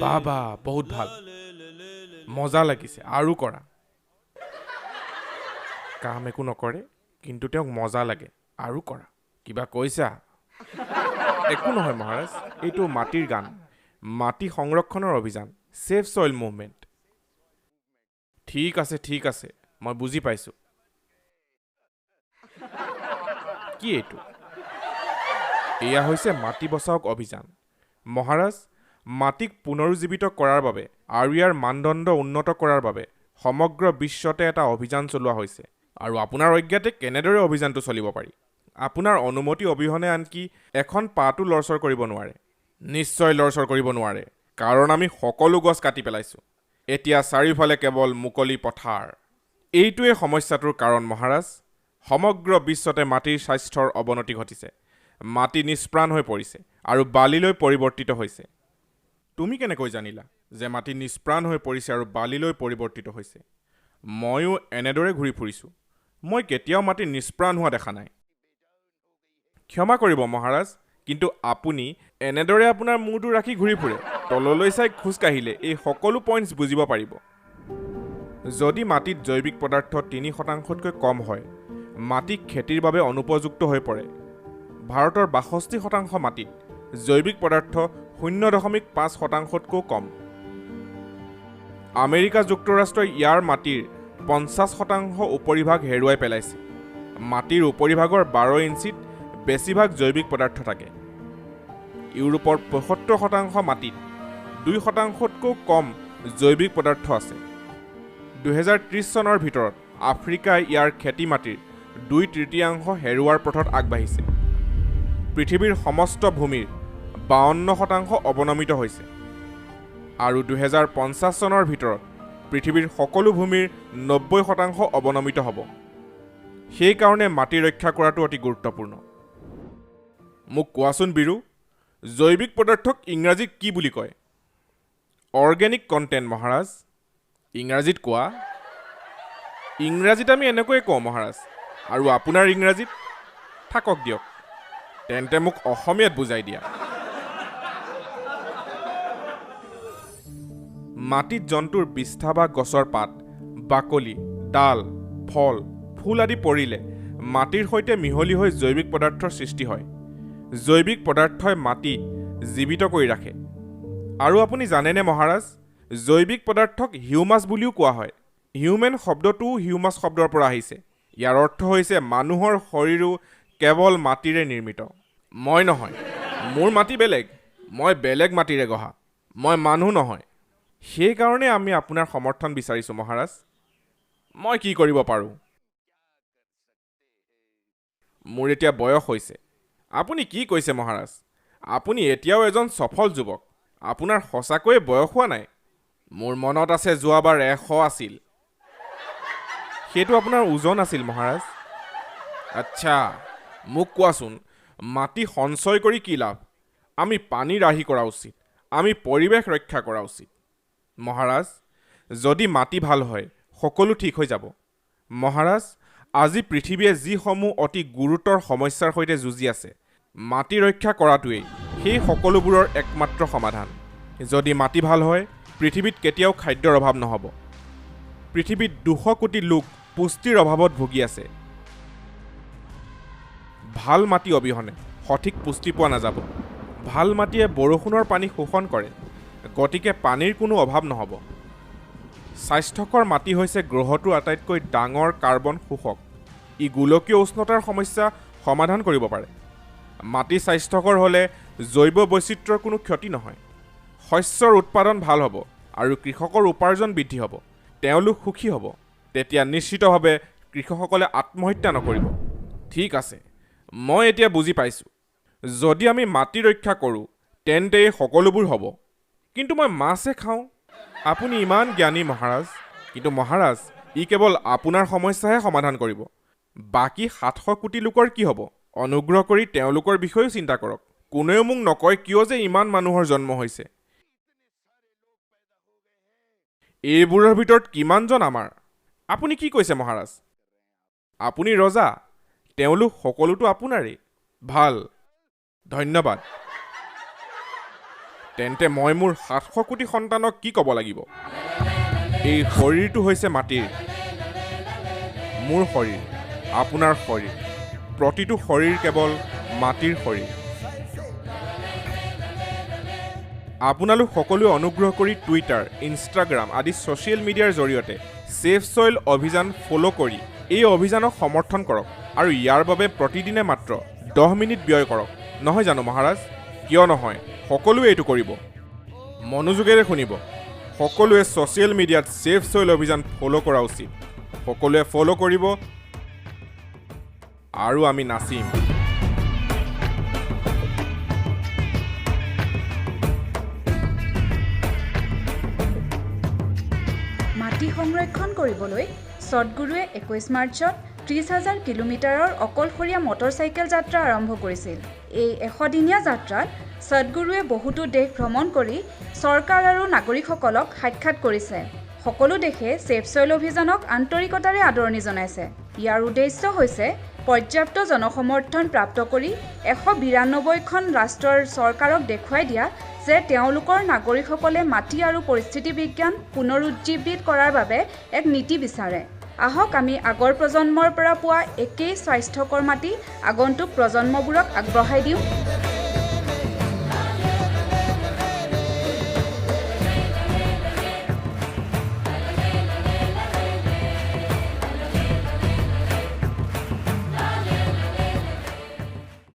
বাবা, বহুত ভাল, মজা লাগিছে, আৰু কৰা। কাম একো নকৰে কিন্তু তেওঁক মজা লাগে, আৰু কৰা। কিবা কৈছা? একো নহয় মহাৰাজ, এইটো মাটিৰ গান, মাটি সংৰক্ষণৰ অভিযান, ছেভ চইল মুভমেণ্ট। ঠিক আছে ঠিক আছে, মই বুজি পাইছোঁ। কি এইটো? এয়া হৈছে মাটি বচাওক অভিযান। মহাৰাজ, মাটিক পুনৰুজ্জীৱিত কৰাৰ বাবে আৰু ইয়াৰ মানদণ্ড উন্নত কৰাৰ বাবে সমগ্ৰ বিশ্বতে এটা অভিযান চলোৱা হৈছে। আৰু আপোনাৰ অজ্ঞাতে কেনেদৰে অভিযানটো চলিব পাৰি? আপোনাৰ অনুমতি অবিহনে আনকি এখন পাতো লৰচৰ কৰিব নোৱাৰে। নিশ্চয় লৰচৰ কৰিব নোৱাৰে, কাৰণ আমি সকলো গছ কাটি পেলাইছোঁ। এতিয়া চাৰিওফালে কেৱল মুকলি পথাৰ। এইটোৱে সমস্যাটোৰ কাৰণ মহাৰাজ। সমগ্ৰ বিশ্বতে মাটিৰ স্বাস্থ্যৰ অৱনতি ঘটিছে। মাটি নিষ্প্ৰাণ হৈ পৰিছে আৰু বালিলৈ পৰিৱৰ্তিত হৈছে। তুমি কেনেকৈ জানিলা যে মাটি নিষ্প্ৰাণ হৈ পৰিছে আৰু বালিলৈ পৰিৱৰ্তিত হৈছে? ময়ো এনেদৰে ঘূৰি ফুৰিছোঁ, মই কেতিয়াও মাটি নিষ্প্ৰাণ হোৱা দেখা নাই। ক্ষমা কৰিব মহাৰাজ, কিন্তু আপুনি এনেদৰে আপোনাৰ মূৰটো ৰাখি ঘূৰি ফুৰে, তললৈ চাই খোজকাঢ়িলে এই সকলো পইণ্টছ বুজিব পাৰিব। যদি মাটিত জৈৱিক পদাৰ্থ 3%তকৈ কম হয়, মাটি খেতিৰ বাবে অনুপযুক্ত হৈ পৰে। ভাৰতৰ 62% মাটিত জৈৱিক পদাৰ্থ 0.5%তকৈও কম। আমেৰিকা যুক্তৰাষ্ট্ৰই ইয়াৰ মাটিৰ 50% উপৰিভাগ হেৰুৱাই পেলাইছে। মাটিৰ উপৰিভাগৰ 12 ইঞ্চিত বেছিভাগ জৈৱিক পদাৰ্থ থাকে। ইউৰোপৰ 75% মাটিত 2%তকৈও কম জৈৱিক পদাৰ্থ আছে। 2030 চনৰ ভিতৰত আফ্ৰিকাই ইয়াৰ খেতি মাটিৰ 2/3 হেৰুৱাৰ পথত আগবাঢ়িছে। পৃথিৱীৰ সমস্ত ভূমিৰ 52% অৱনমিত হৈছে আৰু 2050 চনৰ ভিতৰত পৃথিৱীৰ সকলো ভূমিৰ 90% অৱনমিত হ'ব। সেইকাৰণে মাটি ৰক্ষা কৰাটো অতি গুৰুত্বপূৰ্ণ। মোক কোৱাচোন বীৰু, জৈৱিক পদাৰ্থক ইংৰাজীত কি বুলি কয়? অৰ্গেনিক কণ্টেণ্ট মহাৰাজ। ইংৰাজীত কোৱা? ইংৰাজীত আমি এনেকৈয়ে কওঁ মহাৰাজ। আৰু আপোনাৰ ইংৰাজীত? থাকক দিয়ক, তেন্তে মোক অসমীয়াত বুজাই দিয়া। মাটিত জন্তুৰ বিষ্ঠা বা গছৰ পাত, বাকলি, ডাল, ফল, ফুল আদি পৰিলে মাটিৰ সৈতে মিহলি হৈ জৈৱিক পদাৰ্থৰ সৃষ্টি হয়। জৈৱিক পদাৰ্থই মাটি জীৱিত কৰি ৰাখে। আৰু আপুনি জানেনে মহাৰাজ, জৈৱিক পদাৰ্থক হিউমাছ বুলিও কোৱা হয়। হিউমেন শব্দটোও হিউমাছ শব্দৰ পৰা আহিছে। ইয়াৰ অৰ্থ হৈছে মানুহৰ শৰীৰো কেৱল মাটিৰে নিৰ্মিত। মই নহয়, মোৰ মাটি বেলেগ, মই বেলেগ মাটিৰে গঢ়া, মই মানুহ নহয়। সেইকাৰণে আমি আপোনাৰ সমৰ্থন বিচাৰিছোঁ মহাৰাজ। মই কি কৰিব পাৰোঁ? মোৰ এতিয়া বয়স হৈছে। আপুনি কি কৈছে মহাৰাজ? আপুনি এতিয়াও এজন সফল যুৱক, আপোনাৰ সঁচাকৈয়ে বয়স হোৱা নাই। মোৰ মনত আছে যোৱাবাৰ 100 আছিল। সেইটো আপোনাৰ ওজন আছিল মহাৰাজ। আচ্ছা, মোক কোৱাচোন, মাটি সঞ্চয় কৰি কি লাভ? আমি পানী ৰাহি কৰা উচিত, আমি পৰিৱেশ ৰক্ষা কৰা উচিত। মহাৰাজ, যদি মাটি ভাল হয় সকলো ঠিক হৈ যাব। মহাৰাজ, আজি পৃথিৱীয়ে যিসমূহ অতি গুৰুতৰ সমস্যাৰ সৈতে যুঁজি আছে, মাটি ৰক্ষা কৰাটোৱেই সেই সকলোবোৰৰ একমাত্ৰ সমাধান। যদি মাটি ভাল হয়, পৃথিৱীত কেতিয়াও খাদ্যৰ অভাৱ নহ'ব। পৃথিৱীত 200 কোটি লোক পুষ্টিৰ অভাৱত ভুগি আছে। ভাল মাটি অবিহনে সঠিক পুষ্টি পোৱা নাযাব। ভাল মাটিয়ে বৰষুণৰ পানী শোষণ কৰে, গতিকে পানীৰ কোনো অভাৱ নহ'ব। স্বাস্থ্যকৰ মাটি হৈছে গ্ৰহটোৰ আটাইতকৈ ডাঙৰ কাৰ্বন শোষক। ই গোলকীয় উষ্ণতাৰ সমস্যা সমাধান কৰিব পাৰে। মাটি স্বাস্থ্যকৰ হ'লে জৈৱ বৈচিত্ৰ্যৰ কোনো ক্ষতি নহয়। শস্যৰ উৎপাদন ভাল হ'ব আৰু কৃষকৰ উপাৰ্জন বৃদ্ধি হ'ব, তেওঁলোক সুখী হ'ব। তেতিয়া নিশ্চিতভাৱে কৃষকসকলে আত্মহত্যা নকৰিব। ঠিক আছে, মই এতিয়া বুজি পাইছোঁ। যদি আমি মাটি ৰক্ষা কৰোঁ তেন্তে এই সকলোবোৰ হ'ব। কিন্তু মই মাছহে খাওঁ। আপুনি ইমান জ্ঞানী মহাৰাজ, কিন্তু মহাৰাজ, ই কেৱল আপোনাৰ সমস্যাহে সমাধান কৰিব। বাকী 700 কোটি লোকৰ কি হ'ব? অনুগ্ৰহ কৰি তেওঁলোকৰ বিষয়েও চিন্তা কৰক। কোনেও মোক নকয় কিয় যে ইমান মানুহৰ জন্ম হৈছে। এইবোৰৰ ভিতৰত কিমানজন আমাৰ? আপুনি কি কৈছে মহাৰাজ? আপুনি ৰজা, তেওঁলোক সকলোতো আপোনাৰেই। ভাল, ধন্যবাদ। তেন্তে মই মোৰ 700 কোটি সন্তানক কি ক'ব লাগিব? এই শৰীৰটো হৈছে মাটিৰ, মোৰ শৰীৰ, আপোনাৰ শৰীৰ, প্ৰতিটো শৰীৰ কেৱল মাটিৰ শৰীৰ। আপোনালোক সকলোৱে অনুগ্ৰহ কৰি টুইটাৰ, ইনষ্টাগ্ৰাম আদি ছ'চিয়েল মিডিয়াৰ জৰিয়তে ছেভ ছইল অভিযান ফ'ল' কৰি এই অভিযানক সমৰ্থন কৰক আৰু ইয়াৰ বাবে প্ৰতিদিনে মাত্ৰ 10 মিনিট ব্যয় কৰক। নহয় জানো মহাৰাজ? কিয় নহয়, সকলোৱে এইটো কৰিব। মনোযোগেৰে শুনিব, সকলোৱে ছ'চিয়েল মিডিয়াত ছেভ ছইল অভিযান ফ'ল' কৰা উচিত। সকলোৱে ফ'ল' কৰিব আৰু আমি নাচিম। মাটি সংৰক্ষণ কৰিবলৈ সদগুৰুৱে 21 মাৰ্চত 30,000 কিলোমিটাৰৰ অকলশৰীয়া মটৰচাইকেল যাত্ৰা আৰম্ভ কৰিছিল। এই 100দিনীয়া যাত্ৰাত সদগুৰুৱে বহুতো দেশ ভ্ৰমণ কৰি চৰকাৰ আৰু নাগৰিকসকলক সাক্ষাৎ কৰিছে। সকলো দেশে ছেভ ছইল অভিযানক আন্তৰিকতাৰে আদৰণি জনাইছে। ইয়াৰ উদ্দেশ্য হৈছে পৰ্যাপ্ত জনসমৰ্থন প্ৰাপ্ত কৰি 192খন ৰাষ্ট্ৰৰ চৰকাৰক দেখুৱাই দিয়া যে তেওঁলোকৰ নাগৰিকসকলে মাটি আৰু পৰিস্থিতি বিজ্ঞান পুনৰুজ্জীৱিত কৰাৰ বাবে এক নীতি বিচাৰে। আহক আমি আগৰ প্ৰজন্মৰ পৰা পোৱা একেই স্বাস্থ্যকৰ মাটি আগন্তুক প্ৰজন্মবোৰক আগবঢ়াই দিওঁ।